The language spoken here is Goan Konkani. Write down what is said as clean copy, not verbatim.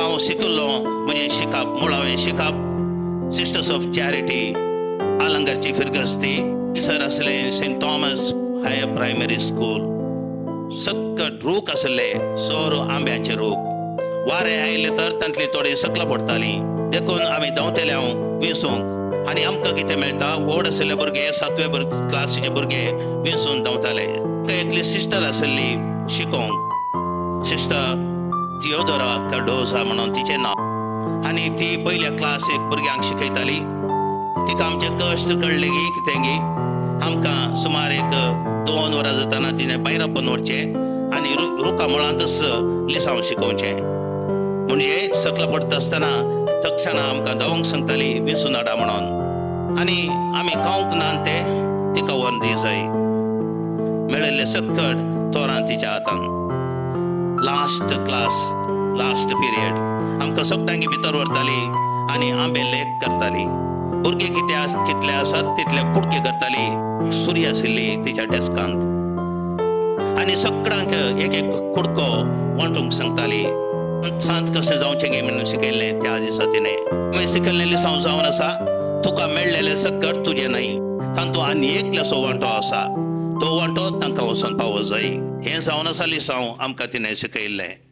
हांव शिकिल्लो, म्हजें शिकप, मुळावें शिकप सिस्टर्स ऑफ चॅरिटी, आलंगारची फिरगस्ती. थंयसर आसलें Saint Thomas higher primary school. सक्कट रूख आसले, सोर आंब्यांचे रूख. वारें आयलें तर तांतली थोडी सकला पडटाली. देखून आमी धांवतेले हांव विंचूंक. आनी आमकां कितें मेळटा? व्हड आशिल्ले भुरगे, सातवे क्लासीचे भुरगे विंचून धांवताले. एकली सिस्टर आशिल्ली शिकोवंक, सिस्टर थियोदोरा कार्डोजा म्हणून तिचें नांव. आनी ती पयल्या क्लासीक भुरग्यांक शिकयताली. तिका आमचे कश्ट कळ्ळे गी कितें गी, आमकां सुमार एक 2 वरां जाताना तिणें भायर आपोवन व्हरचें आनी रुखा मुळांतच लिसांव शिकोवचें. म्हणजे सकला पडटा आसतना तक्षणा आमकां धांवंक सांगताली, विंचून हाडा म्हणून. आनी आमी खावंक ना ते तिका व्हरून दी जाय. मेळिल्ले सक्कड तोरां तिच्या हातान. लास्ट क्लास, लास्ट पिरियड, आमकां सगळ्यांक भितर व्हरताली आनी आंबे लेख करताली. भुरगे कितें कितले आसात तितले कुडके करताली. सुरी आशिल्ली तिच्या डेस्कांत आनी सगळ्यांक एक एक कुडको वांटूंक सांगताली. सांत कशें जावचें गे म्हणून शिकयल्लें त्या दिसा तिणें. हांवें शिकयल्लें लिसांव जावन आसा, तुका मेळ्ळेलें सक्कड तुजें न्हय, तांतूं आनी एकल्याचो वांटो आसा, तो वांटो तांकां वचून पावो जाय. हें जावन आसा लिसांव आमकां तिणें शिकयल्लें.